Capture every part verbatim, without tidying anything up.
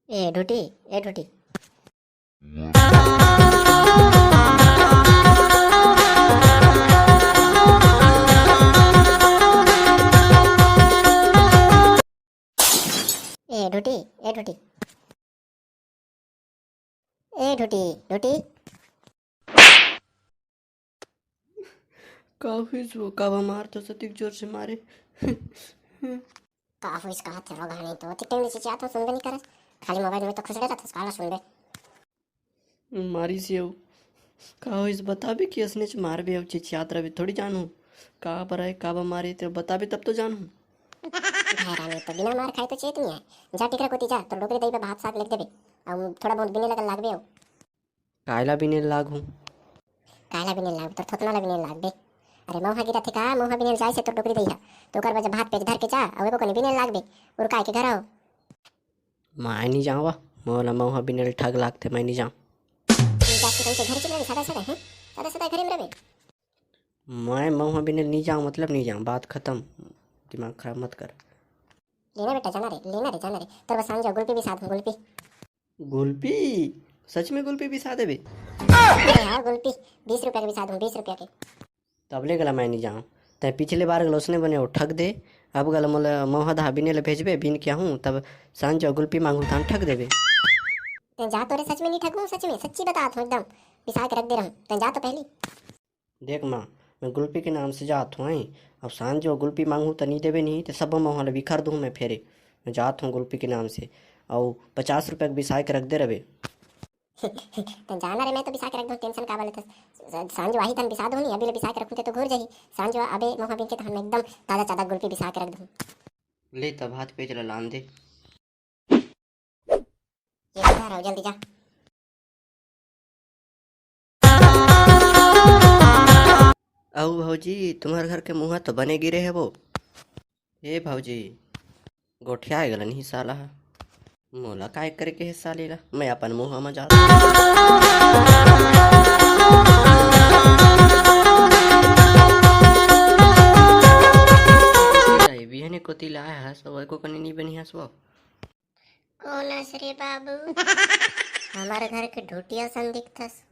ए ढूटी, ए ढूटी। ए ढूटी, ए ढूटी। ए ढूटी, ढूटी। का होइस वो? काबर मारथस अतिक जोर से मारे? का होइस कहत हे वो घनी तो? अतिक टाइम ले चिचियात हंव, सुनबे नइ करस। खाली मोबाइल में तो खुसरे रहथस, काला सुनबे। मारिस हे वो। का होइस बताबे कि असनेच मारबे अउ चिचियात रहबे थोड़ी जानहूं। काबर आय, काबर मारे, ते बताबे तब तो जानहूं। भैरा नइ तो बिना मार खाए तो चेत नइ आय। जा टिकरा कोती जा, तोर डोकरी दई बर भात साग लेग देबे। अउ थोड़ा बहुत बिने लगल लागबे अउ। कायला बिने लागहूं? कायला बिने लागबे? तोर थोथना ला बिने लागबे। अरे मउहा गिरत हे का? मउहा बिने जाइस हे तोर डोकरी दई हा। तो ओकर बर भात पेज धर के जा, अउ एको कनी बिने लागबे। उरकाय के घर आओ। मैं नइ जांव, मोला मउहा बिने ले ठग लागथे, मैं नइ जांव। तू जाके कइसे घर चले जाबे? सदा सदा, हैं? सदा सदा घरे में रहबे। मैं मउहा बिने ले नइ जांव, मतलब नइ जांव, बात खतम। दिमाग खराब मत कर। लेना बेटा, जाना रे, लेना रे, जाना रे। तोर बर सांझ गुल्फी बिसात हंव, गुल्फी। गुल्फी? सच में गुल्फी बिसा देबे? अरे हाँ, गुल्फी बीस रुपया के बिसात हंव, बीस रुपया के। तब ले गला मैं नइ जांव। तैं पिछले बार गला उसने बने वो ठग दे, अब गला मोला मउहा धहा बिने ले भेजबे, बिन के आहूं, तब सांझ गुल्फी मांगहूं तहां ठग देबे। तैं जा तो रे, सच में नइ ठगहूं, सच में, सच्ची बतात हंव एकदम, बिसा के रख दे रहूं, तैं जा तो पहली। देख माँ, मैं गुल्फी के नाम से जात हंव, अउ सांझ जो गुल्फी मांगहूं त नइ देबे नहीं, त सब मउहा ल बिखर दूं मैं फेरे। मैं जात हंव गुल्फी के नाम से, अउ पचास रुपया के बिसाय के रख दे रहबे। त जाना रे, मैं तो बिसा के रख दूं, tension काबर लेथस? सांझ आही तहन बिसा दूं नहीं, अभी ले बिसा के रखूं ते तो घुर जाही। सांझ अबे मउहा बिन के तहन मैं एकदम ताजा ताजा गुल्फी बिसा के रख दूं। ले तब हाथ पेज ल लान दे। ये बता रहा हूँ, जल्दी जा। अउ भौजी, तुम्हर घर के मुँहा तो बने गिरे हे वो। ए भौजी, गोठिया गलन ही साला ह। मोला काय करे के हे साले ला, मैं अपन मुँहा म जात। बिहने कोती लाए हस, वो एको कनी नी बनिहस वो। कोन अस रे बाबू? हमर घर के ढूटिया सन दिखथस।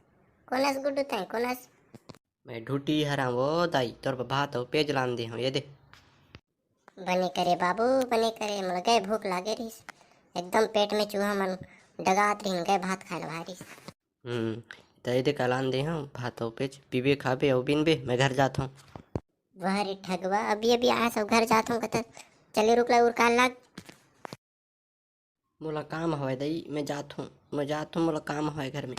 कोन अस गुड्डू तैं, कोन अस? मैं ढूटी हरंव वो दाई, तोर बर भात अउ पेज लान दे हंव, ये दे। बने करे बाबू, बने करे, मोला गए भूख लागे रहिस, एकदम पेट में चूहा मन डगात रहिन, गए भात खाए ला भारिस। हम्म, त ये दे का लान दे हंव, भात अउ पेज, पीबे खाबे अउ बिनबे, मैं घर जात हंव। वाह रे ठगवा, अभी अभी आस अउ घर जात हंव कथस, चले रुक ला उरकाय लाग। मोला काम हवय दाई, मैं जात हंव, मैं जात हंव, मोला काम हवय घर में।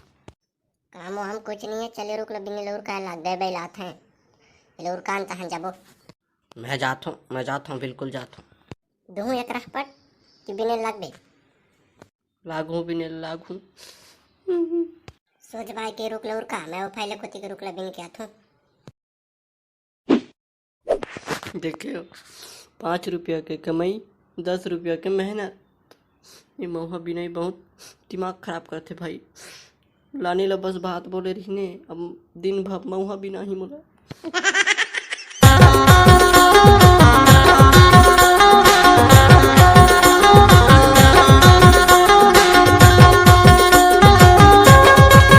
काम वाम कुछ नहीं है, चले रुक ला बिने लउर काय लाग गए बैलात हैं। लउर कान तहन जाबो। मैं जात हंव, मैं जात हंव, बिल्कुल जात हंव। दुहूं एक रह पट कि बिने लागबे? लागहूं बिने लागहूं। सोच बाय के रुक लउर का, मैं वो फैले कोती के रुक ला बिन के आत हंव। देखे हो, पाँच रुपया के कमाई, दस रुपया के मेहनत। ये मउहा बिनाई बहुत दिमाग खराब करथे भाई। लाने ला बस बात बोले रहिने, अब दिन भर मउहा बिना ही मोला।